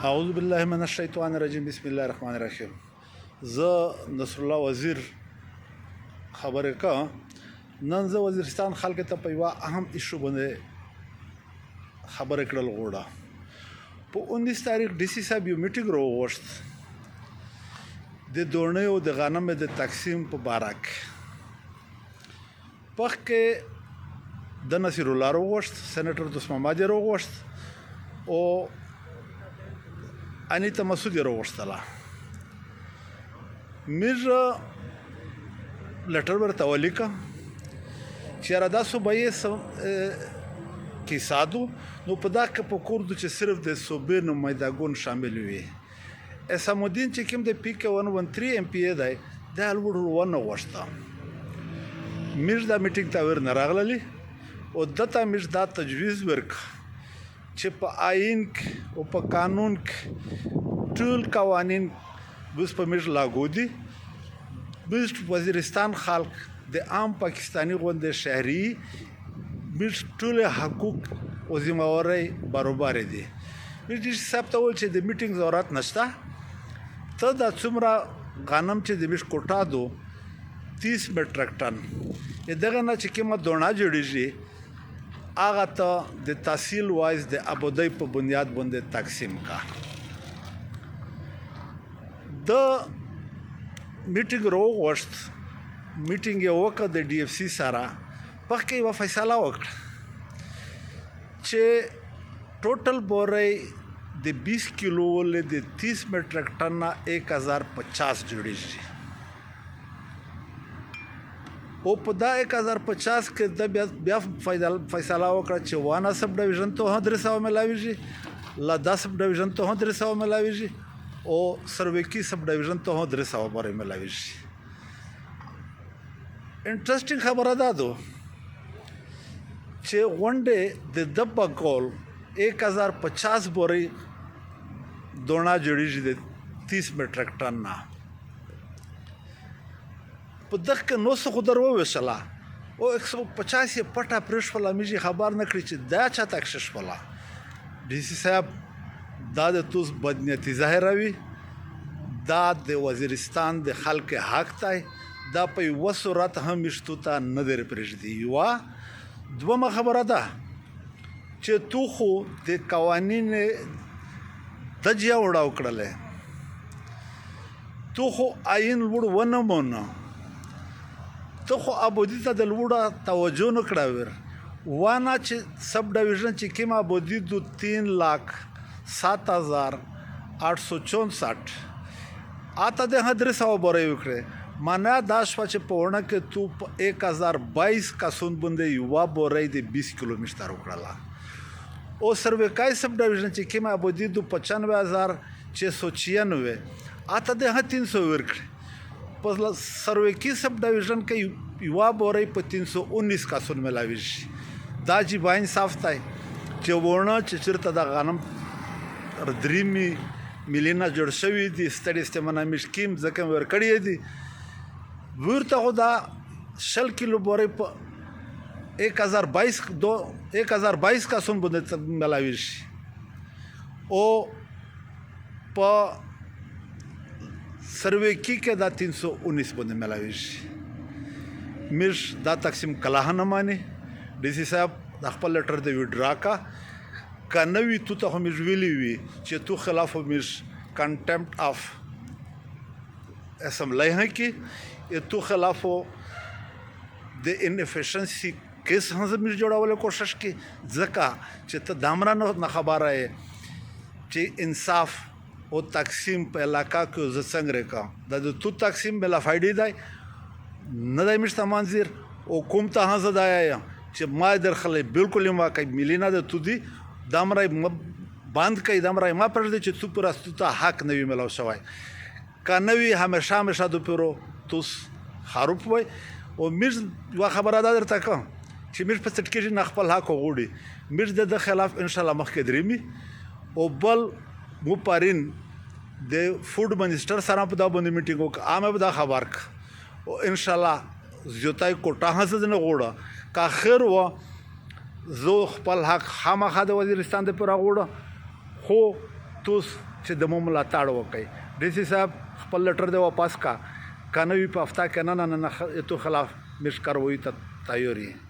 اعوذ بالله من الشیطان الرجیم، بسم الله الرحمن الرحیم. زه نصر الله وزیر خبرې کوم. نن زه وزیرستان خلک ته په یوه اهم ایشو باندې خبرې کړل غوړه. په 19 تاریخ ډي سي صاحب یو میټینګ راوغوښت د دوڼیو د غنمو د تقسیم په باره کې. پخکې د نصیر الله راوغوښت، سېنېټر دوست محمد یې راوغوښت او انیتا مسعود یې راوغوښتله. موږ لټر ورته ولیکه چې یاره دا صوبایي کیسه دو، نو په دا کې په کور دو چې صرف د صوبې نمایندګان شامل وي. اسام الدین چې کوم د پی کې 113 ایم پی ای دی، دا لوړ ونه غوښته. موږ دا میټینګ ته ور نه راغللې او دته موږ دا تجویز ورک چې په آئین کې او په قانون کې ټول قوانین بس په موږ لاګو دي. بس وزیرستان خلک د عام پاکستاني غوندې شهري، موږ ټول حقوق او ذمہوارۍ برابر دي. موږ ډي صاحب ته وویل چې د میټینګ ضرورت نشته، ته دا څومره غنم چې د موږ کوټه دو 30 میټریک ټن دغه نه چې کومه دوڼه جوړیږي هغه ته د تحصیل وایز د آبادۍ په بنیاد باندې تقسیم کا. د میټینګ راوغوښت، میټینګ یې وکړ د ډي اف سي سره. پخکې یوه فیصله وکړه چې ټوټل بورۍ د 20 کیلو ولې د 30 میټریک ټن نه 1050 جوړیږي او په دا 1050 کې د بیا فیصله وکړه چې وانا سب ډویژن ته هم 300 ملاویږي، لادا سب ډویژن ته هم 300 ملاویږي او سرویکی سب ډویژن ته هم 300 بورۍ ملاویږي. انټرېسټینګ خبره دا ده چې غونډې د ده په قول 1050 بورۍ دوڼه جوړیږي د 30 میټریک ټن نه. په دغه کې نو څه خو در وویشله او 150 یې پټه پرېښوله، موږ یې خبر نه کړي چې دا چا ته کښېښوله. ډي سي صاحب دا د توس بدنیتي ظاهروي، دا د وزیرستان د خلک حق دی، دا په یوه صورت هم مشتو ته نه در پرېږدي. یوه دومه خبره ده چې تو خو د قوانین د جیا وړاو کړلې، تو خو آئین لوړ ونه مونه، ته خو آبادي ته د لوړه توجه نه کړه. ور وانا چې سب ډویژن چې کومه آبادي دو 3,07,864 آته د هغه 300 بورۍ وکړې، معنا دا شوه چې په ونه کې تو په 1022 کسون باندې یوه بورۍ د 20 کیلو مشتر وکړله. او سرویکای سب ډویژن چې کومه آبادي دو 95,696 آته د هغه 300 ورکړې. په سرویکي سب ډویژن کې یوه بورۍ په 319 کسون ملاویږي. دا چې با انصاف دی چې ونه چې چېرته د غنم درې میلیونه جوړ شوي دي، ستړي ستمنه مشکیم ځکه مې ورکړي دي، ورته خو دا 20 کیلو بورۍ په 1022 دو 1022 کسون باندې ملاویږي او په سرویکی کې دا 319 باندې ملاویږي. موږ دا تقسیم کله نه مانی. ډي سي صاحب د خپل لټر د ویډرا کا که نه وي تو ته خو موږ ویلي وي چې تو خلاف موږ کنټمپټ اف اسمبلی هم کې تو خلاف د انفیشنسي کیس هم زموږ جوړولو کوشش کې، ځکه چې ته دامره نه خبره یې چې انصاف او تقسیم په علاقه کې زه څنګه کوم. دا د تو تقسیم بلا فایدې دی نه دی مشته منظر او کوم ته هم زه دا یم چې ما درخلې بالکل ما کوي ملي نه د تو دي دامره بند کوي، دامره ما پرېږدي چې تو پر استو ته حق نه وي ملاو شوی. که نه وي همیشه همیشه د پیرو توس خروپ وای. او موږ یوه خبره دا درته کوم چې موږ په څټ کېږي نه خپل حق وغواړي، موږ د ده خلاف انشاءالله مخکې درېمي. او بل مو پرین د فوډ منسټر سره په دا باندې میټینګ وکړه، عامه به دا خبر کړه او انشاءالله زیاتای کوټه هم زه نه غواړم. که خیر وه زه خپل حق خامخا د وزیرستان دپاره غواړم، خو توس چې د مو ملاتړ وکړي. ډي سي صاحب خپل لټر دی واپس کا، که نه وي په هفته کې نه نه نه تو خلاف مش کاروایی ته تیار یې.